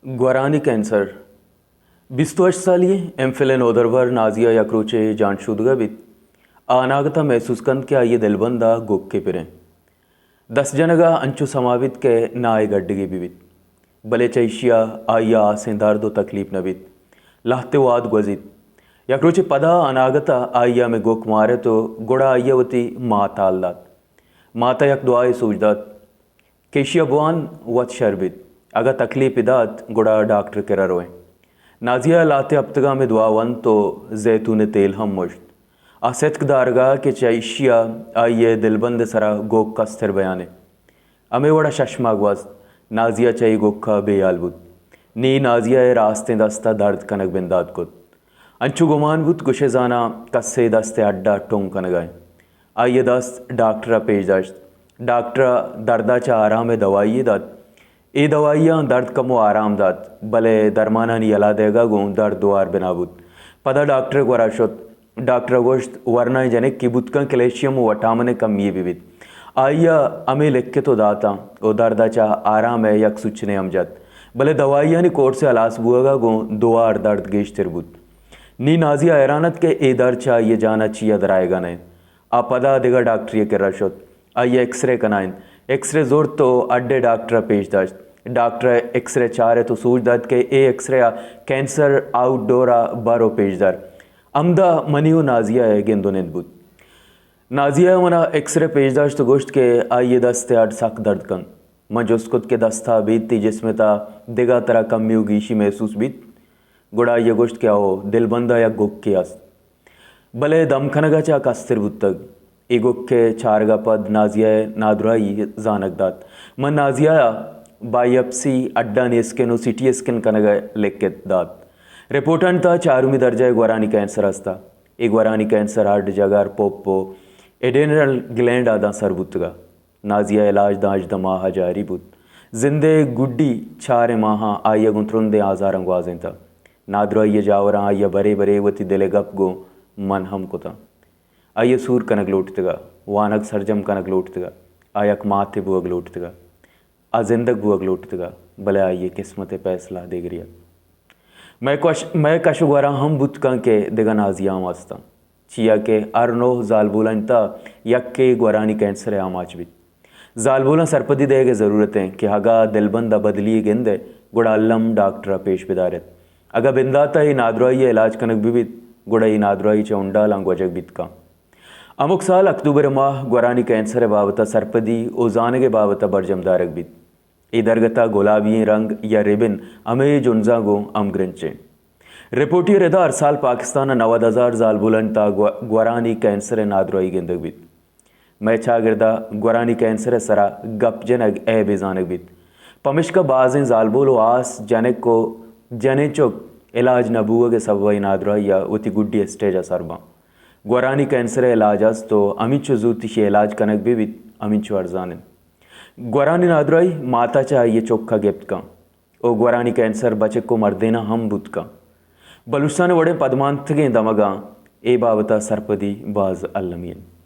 گورانی کینسر۔ بیست و ہشت سالی ایم فل ءِ نودربر نازیہ یک روچے جان شودگ ءَ بیت۔ آ اناگت ءَ محسوس کنت کہ آئی ءِ دلبند ءَ گوکے پریں۔ دست جنگ ءَ انچو سما بیت کہ ناہ ءِ گڈگے بہ بیت، بلے چہ ایشی ءَ آئی ءَ آسیں درد ءُ تکلیپ نہ بیت۔ لہتے وہد گوزیت۔ یک روچے پدا اناگت ءَ آئی ءَ ہمے گوک مارت ءُ گڑا آئی ءَ وتی مات ءَ ہال دات۔ مات ءَ یک دعائے سوج دات کہ ایشی ءَ بوان وت شر بیت۔ اگاں تکلیپے دات گڑا ڈاکٹر ءِ کرا روئیں۔ نازیہ ءَ لہتے ہپتگاں ہمے دعا ونت ءُ زیتون ءِ تیل ہم مشت۔ آ ستک دارگ ءَ کہ چہ ایشی ءَ آئی ءِ دلبند ءِ سرا گوک کستر بیان انت۔ ہمے وڑا شش ماہ گوست۔ نازیہ چہ اے گوک ءَ بے ہیال بوت۔ نی نازیہ ءِ راستیں دست ءَ درد کنگ بندات کت۔ انچو گمان بوت گوشے زاناں کسے دست ءِ ہڈ ءَ ٹنگ کنگ ءَ انت۔ آئی ءِ دست ڈاکٹر ءَ پیش داشت۔ ڈاکٹر ءَ درد ءَ چہ آرام ءِ دوائی یے دات۔ اے دوائیاں درد کمو آرام دات، بلے درمانانی یلہ دئیگ ءَ گوں درد دوار بنا بوت۔ پدا ڈاکٹر ءِ گورا شت۔ ڈاکٹر ءَ گوشت، ورنائیں جنکے بوت کنت کیلشیم ءُ وٹامن ءِ کمی یے بہ بیت۔ آئی ءَ ہمے لکت ءُ داتاں ءُ درد ءَ چہ آرام ءِ یک سوچنے ہم جت، بلے دوائیانی کورس ءِ ہلاس بوہگ ءَ گوں دوار درد گیشتر بوت۔ نی نازیہ حیران ات کہ اے درد چہ آئی ءِ جان ءَ چیا درآیگ ءَ نہ انت۔ آ پدا دگہ ڈاکٹرے ءِ کرا شت۔ آئی ءَ ایکسرے کنائینت۔ ایکسرے زرت ءُ ہڈ ءِ ڈاکٹر ءَ پیش داشت۔ ڈاکٹر ءَ ایکسرے چارت ءُ سوج دات کہ اے ایکسرے ءَ کینسر آؤٹ ڈور ءَ بر ءُ پیش دار۔ ہمدا منی ءُ نازیہ ءِ گند ءُ نند بوت۔ نازیہ ءَ منا ایکسرے پیش داشت ءُ گوشت کہ آئی ءِ دست ءِ ہڈ سک درد کنت۔ من جست کت کہ دست ءَ ابید تئی جسم ءِ تہا دگہ ترا کمی ءُ گیشی محسوس بیت؟ گڑا آئی ءَ گوشت کہ ہئو، دلبند ءَ یک گوکے است۔ بلے دم کنگ ءَ چہ کستر بوتگ۔ اے گوک ءِ چارگ ءَ پد نازیہ ءِ نادراہی زانگ دات۔ من نازیہ ءَ بائیپسی، ہڈانی اسکن ءُ سی ٹی اسکن کنگ ءِ لکت دات۔ رپورٹانی تہا چارمی درجہ ءِ گورانی کینسر است ات۔ اے گورانی کینسر ہڈ، جگر، پپ ءُ ایڈینل گلینڈ ءَ داں سر بوتگ ات۔ نازیہ ءِ علاج داں ہژدہ ماہ ءَ جاری بوت۔ زند ءِ گڈی چاریں ماہاں آئی ءَ گوں ترندیں آزاراں گوازینتگ۔ نادراہی ءِ جاوراں آئی ءَ برے برے وتی دل ءِ گپ گوں من ہم کتاں۔ آئی ءَ سور کنگ لوٹتگ ات، وانگ سرجم کنگ لوٹتگ ات، آ یک ماتے بوگ لوٹتگ ات، آ زندگ بوگ لوٹتگ ات، بلے آئی ءِ قسمت ءِ پیسلہ دگرے ات۔ مئے کش، مئے کش ءُ گوراں ہم بوت کنت کہ دگہ نازیہ ہم است انت، چیا کہ ہر نوہ زالبولانی تہا یکے گورانی کینسر ءِ آماچ بیت۔ زالبولاں سرپدی دئیگ ءِ ضرورت انت کہ اگاں دلبند ءَ بدلی یے گند ئے، گڑا الم ڈاکٹر ءَ پیش بدار ایت۔ اگاں بندات ءَ اے نادراہی ءِ علاج کنگ بہ بیت، گڑا اے نادراہی چہ ہنڈالاں گوجگ بیت کنت۔ ہمک سال اکتوبر ءِ ماہ گورانی کینسر ءِ بابت ءَ سرپدی ءُ زانگ ءِ بابت ءَ برجم دارگ بیت۔ اے درگت ءَ گلابی ئیں رنگ یا ربن ہمے جنزاں گوں ہمگرنچ انت۔ رپورٹے ءِ ردا ہر سال پاکستان ءَ نود ہزار زالبولانی تہا گو-، گورانی کینسر ءِ نادراہی گندگ بیت۔ مئے چاگرد ءَ گورانی کینسر ءِ سرا گپ جنگ عیبے زانگ بیت، پمشکا بازیں زالبول ءُ ہاس جنک ءُ جنین چک علاج نہ بوگ ءِ سبب ءَ اے نادراہی ءَ وتی گڈی اسٹیج ءَ سر باں۔ گورانی کینسر ءِ علاج است ءُ ہمینچو زوت ایشی ءِ علاج کنگ بہ بیت، ہمینچو ارزان انت۔ گورانی نادراہی مات ءَ چہ آئی ءِ چک ءَ گپت کنت۔ ءُ گورانی کینسر بچک ءُ مردیناں ہم بوت کنت۔ بلوچستان ءِ وڑیں پدمانتگیں دمگاں اے بابت ءَ سرپدی باز المی انت۔